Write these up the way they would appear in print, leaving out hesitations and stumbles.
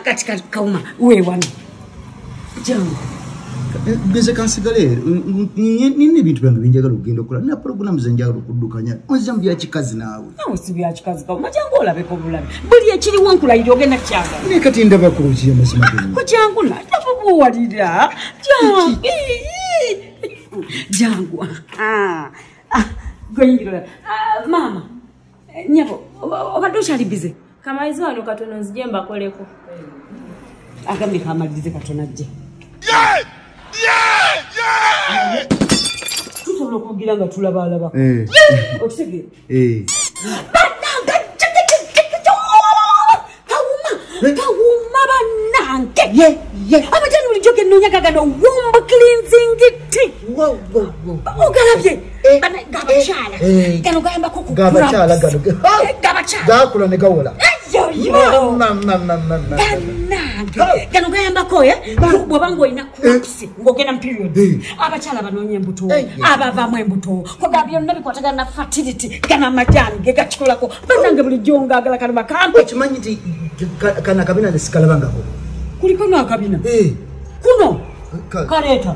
Kati Kawuma weewano jangu. Nze kansigale nina ebintu byange byenjagala okugenda okukola, nina pulogulaamu zenjagala okuddukanya. Onzija mu byakikazi naawe. Nawe si byakikazi Kawuma, jangu olabeko obulabe buli ekiriwo nkulayira ogenda kukyagala. Naye kati ndaba ku ki amazima gonna. Kujangu nabubuwalira jangu jangu goyingira. Maama nyabo obadde okyali bize? Kamalize wano katono nzije mbakoleko. Agambye kamalirize katono ajje. Tusobola okugira nga tulabalaba. Okitegeera? Bannange Kawuma, Kawuma bannange. Amajani bulijjo ge nnoonya gagano womb cleansing tea. Ogalabye gabakyala gano gayambako ku gabakyala gano gabakyala gakula ne gawola. Bannange gano gayambako bw'oba ng'olina cramps ng'ogenda mu period, abakyala banoonya embuto, abavaamu embuto, koga byonna bikwatagana na fertility. Gano amajaani ge gakikolako. Bannange bulijjo ngaagala kano bakampe. Okimanyi nti kano akabina nze sikalabangako? Kuliko n'akabina kuno kaleeta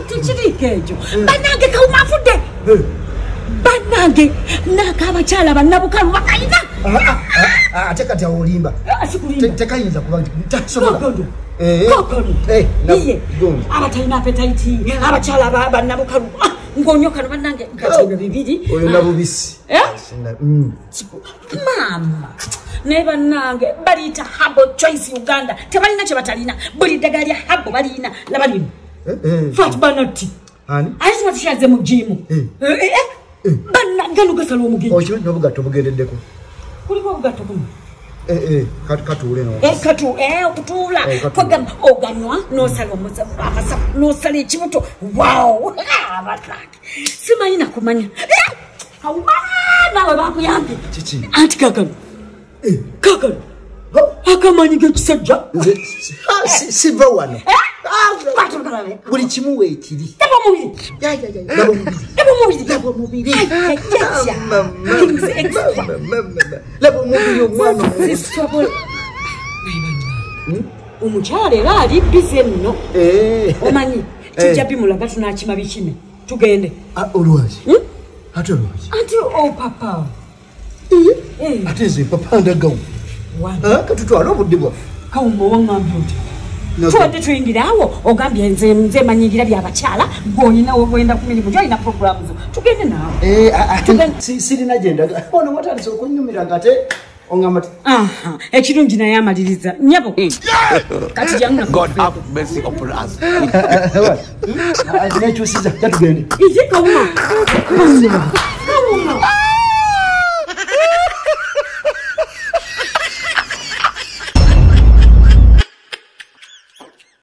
tekiriiko ekyo. Bannange Kawuma afudde. Bannange n'akabakyala bannabukalu bakalina. Ate kati awo olimba. Tekayinza kuba tasobola. Iye abatalina appetite, abakyala bannabukalu ng'onywa kano bannange kati ebyo bibiri. Oyo nabubisi. Maama naye bannange baliyita Herbal Choice Uganda, tebalina kye batalina. Buli ddagala lya Herbal baliyina. Laba lino Fat Banati ate tuba tukyaze mu jiimu. Bannange gasala omugejjo. Okimanyi n'obugatto bugendeddeko? Kuliko obugatto kuno? Katuule okutuula kwegamba oganywa n'osala amasafu n'osala ekibuto. Wow, abatlange simanyi nakumanya. Kawuma naawe bakuyambye. Anti kakano kakano akamanyi g'ekisajja siva wano. Buli kimu weekiri. Laba omubiri. Laba omubiri. Laba omubiri omwana. Omukyala era ali bize nno. Omanyi tujja bimulaga tunakima bikime tugende. Olwaki? Ate olwaki? Anti opapa. Ate nze papa ndagawo. Katutwale obudde bwaffe. Kawuma waŋŋambye oti tubadde tuyingira awo ogambye nze manyingira byabakyala gw'olina wogenda ku mirimu gyolina puroguramu zo tugende naawe. Sirina gyendaga ono watandise okunyumira nga ate oŋŋamba ti ekirungi naye amaliriza nnyabo kati jangu. God have mercy upon us. Nekyusiza tugende. Iye Kawuma. Kawuma.